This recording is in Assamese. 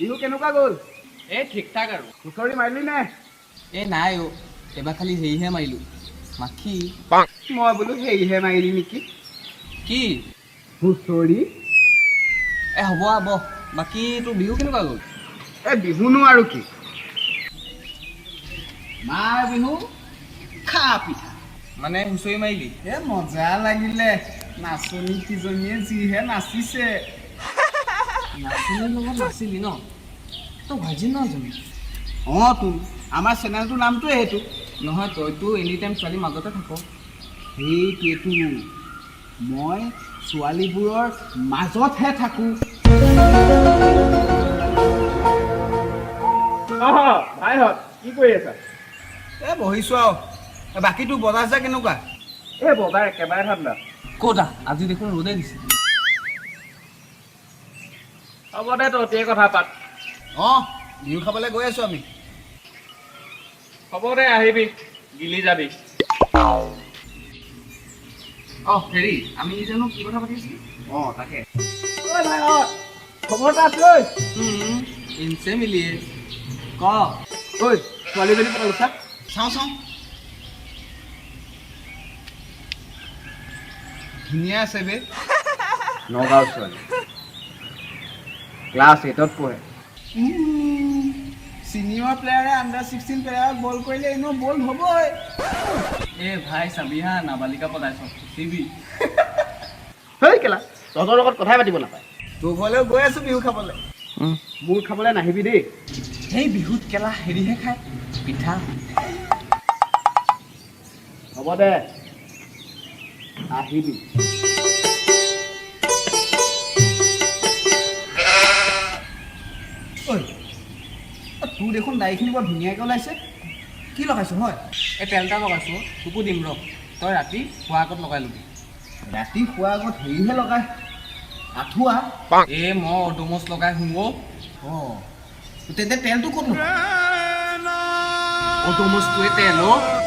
বিহু কেনেকুৱা গ'ল? এই ঠিক ঠাক আৰু। হুঁচৰি মাৰিলি নে? এই নাই অ', এইবাৰ খালি হেৰিহে মাৰিলোঁ, মাখি। মই বোলো হেৰিহে মাৰিলি নেকি? কি হুঁচৰি? এ হ'ব আ বহ। বাকী তোৰ বিহু কেনেকুৱা গ'ল? এই বিহুনো আৰু কি, মাৰ বিহু খা পিঠা। মানে হুঁচৰি মাৰিলি? এ মজা লাগিলে, নাচনী কিজনীয়ে যিহে নাচিছে। নাচনীৰ লগত নাচিলি ন? তই ভাৰ্জিন নহয় জানো? অঁ তোন, আমাৰ চেনেলটোৰ নামটোৱে সেইটো। নহয়, তইতো এনি টাইম ছোৱালীৰ মাজতে থাক। সেইটোৱেতো, মই ছোৱালীবোৰৰ মাজতহে থাকোঁ। ভাইহঁত কি কৰি আছা? এ বহিছোঁ আৰু। বাকী তোৰ বজাৰ চজাৰ কেনেকুৱা? এই বজাৰ একেবাৰে ঠাণ্ডা। ক'ত আহ, আজি দেখোন ৰ'দে দিছে। হ'ব দে, তহঁতিয়ে কথা পাত। অঁ, বিহু খাবলৈ গৈ আছোঁ আমি। হ'ব দে, আহিবি, গিলি যাবি। অঁ হেৰি, আমি জানো কি কথা পাতি আছিলো? অঁ তাকে। ঐ ভাইহঁত, খবৰ এটা আছে ঐ। ইনচে মিলিয়ে ক। ঐ, ছোৱালীজনী পটালো চা। চাওঁ চাওঁ, ধুনীয়া আছে বে। নগাঁও ছোৱালী, ক্লাছ এইটত পঢ়ে। ছিনিয়ৰ প্লেয়াৰে আণ্ডাৰ 16 প্লেয়াৰক বল কৰিলে এনেও বল হ'বই। এ ভাই চাবি হা, নাবালিকা পলাইছ, ফুচিবি। হেই কেলা, তহঁতৰ লগত কথাই পাতিব নাপায়। তোৰ ঘৰলৈও গৈ আছোঁ বিহু খাবলৈ। মোৰ খাবলৈ নাহিবি দেই। সেই বিহুত কেলা হেৰিহে খায়, পিঠা। হ'ব দে, আহিবি। ঐ, তোৰ দেখোন দাড়িখিনি বৰ ধুনীয়াকৈ ওলাইছে, কি লগাইছ হয়? এই তেল এটা লগাইছোঁ, তোকো দিম ৰ, তই ৰাতি শোৱাৰ আগত লগাই ল'বি। ৰাতি শোৱাৰ আগত হেৰিহে লগাই, আঁঠুৱা। এই মই অড'মছ লগাই শুওঁ অ'। অঁ, তেন্তে তেলটো ক'ত লগাই? অড'মছটোৱে তেল অ'।